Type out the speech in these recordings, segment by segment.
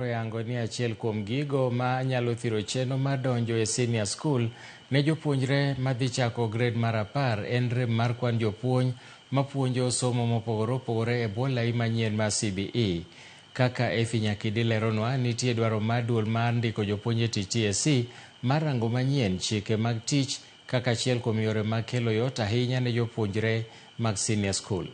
Oyango ni achiel kuom gigo ma nyalo thiro chenro mar donjo e senior school ne jopuonjre madhi chako grade mar 10 en rem mar kwan jopuonj mapuonjo somo mopogore opogore e bwo lai manyien mar CBE. Kaka Effie Nyakidi leronwa, nitie dwaro mar duol mar ndiko jopuonj e tich TSC mar rango manyien chike mag tich kaka achiel kuom yore mag kelo yot ahinya ne jopuonjre mag senior school.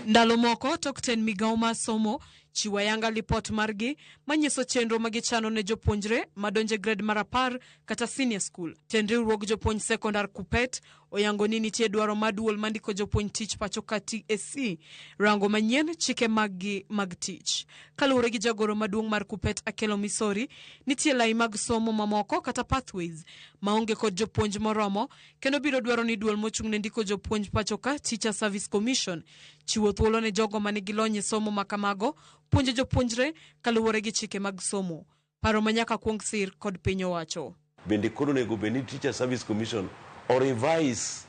Ndalo moko tok tend migawo mar somo chiwo ayanga lipot margi manyiso chenro ma gichano ne jopuonjre madonjo e grade mar 10 kata senior school. Tend riwruog jopuonj sekondar KUPPET oyango ni nitie dwaro mar duol mandiko jopuonj tich pacho ka TSC rango manyien chike maggi mag tich. Kaluwore gi jagoro maduong' mar KUPPET Akelo Misori, nitie lai mag somo mamoko kata pathways maonge kod jopuonj moromo kendo biro dwaro ni duol mochung' ne ndiko jopuonj pacho ka Teacher Service Commission chiwo thuolo ne jogo manigi lony e somo ma kamago puonjo jopuonjre kaluwore gi chike mag somo. Paro ma nyaka kuong sir kod piny owacho. Bende koro onego bed ni Teacher Service Commission o revise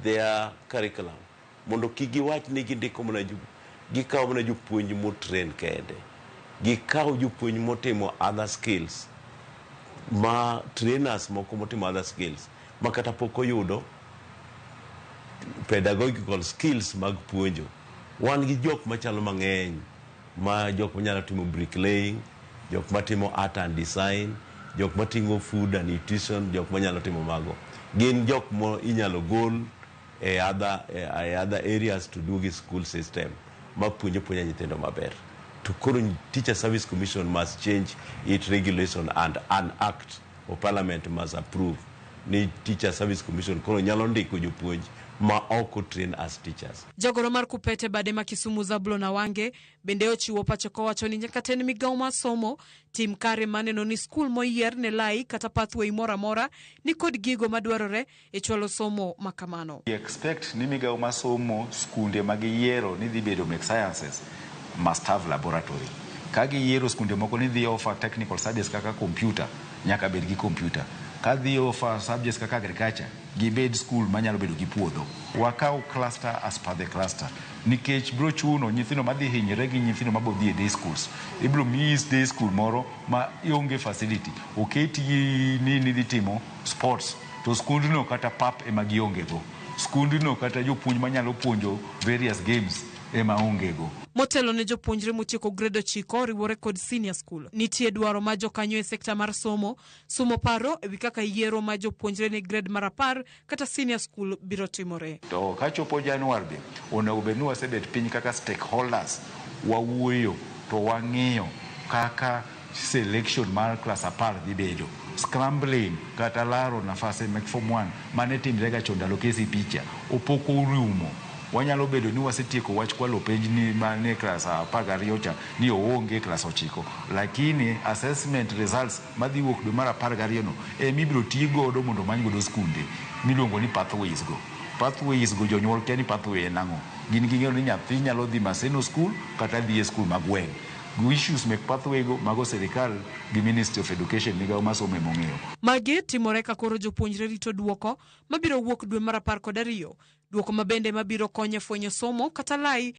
their curriculum mondo kik giwach ni gindiko mana gikawo mana jopuonj motrain kende. Gikaw jopuonj motimo other skills ma trainers moko motimo other skills ma kata pok oyudo pedagogical skills mag puonjo. Wan gi jok machalo mang'eny ma jok manyalo timo bricklaying, jok matimo art and design, jok mating'o food and nutrition, jok manyalo timo mago. Gin jok mo inyalo gol e other areas to do gi school system ma puonjo puonja nyithindo maber. To koro Teacher Service Commission must change its regulation and an act of parliament must approve ni Teacher Service Commission koro nyalo ndiko jopuonj ma ok otrain as teachers. Jagoro mar KUPPET e bade ma Kisumu Zablon Awange bende ochiwo pache kowacho ni nyaka tend migawo mar somo tim kare maneno ni skul moyier ne lai kata pathway moro amora ni kod gigo madwarore e chwalo somo ma kamano. We expect ni migawo mar somo skunde ma giyiero ni dhi bedo mek sciences must have laboratory. Ka giyiero skunde moko ni dhi offer technical subjects kaka computer, nyaka bed gi computer. Ka dhi offer subjects kaka agriculture, gibed school manyalo bedo gi puodho. Wakaw cluster as per the cluster. Nikech biro chuno nyithindo madhi hinyre gi nyithindo mabo dhi e day schools. Ibiro miyi day school moro ma ionge facility. Oketi ni nidhi timo sports to skundno kata pap ema gionge go. Skundno kata jopuonj manyalo puonjo various games ema onge go. Motelo ne jopuonjre motieko grade 9 riwore kod senior school. Nitie dwaro mar jokanyo e sekta mar somo sumo paro ewi kaka yiero mar jopuonjre ne grade mar 10 kata senior school biro timore. To kachopo Januar be onego bed ni wasebet piny kaka stakeholders wawuoyo to wang'iyo kaka selection mar class 10 dhi bedo. Scrambling kata laro nafas mek form 1 mane timre ga chon ndalo KCPE cha opok orumo. Wanyalo bedo ni wasetieko wach kwalo penj ni mane klas 12 cha ni oonge klas 9, lakini assessment results madhi wuok dwe mar 12 no ema ibiro ti godo mondo omany godo skunde miluongo ni pathways go. Pathways go jonyuol kia ni pathway en ang'o. Gin ging'eyo ni nyathi nyalo dhi Maseno school kata dhi e school ma gweng'. Issues mek pathway go mago sirikal gi Ministry of Education migawo mar somo ema ong'eyo. Magi timore ka koro jopuonjre rito duoko mabiro wuok dwe mar 12, duoko mabende mabiro konyo e fwenyo somo kata lai.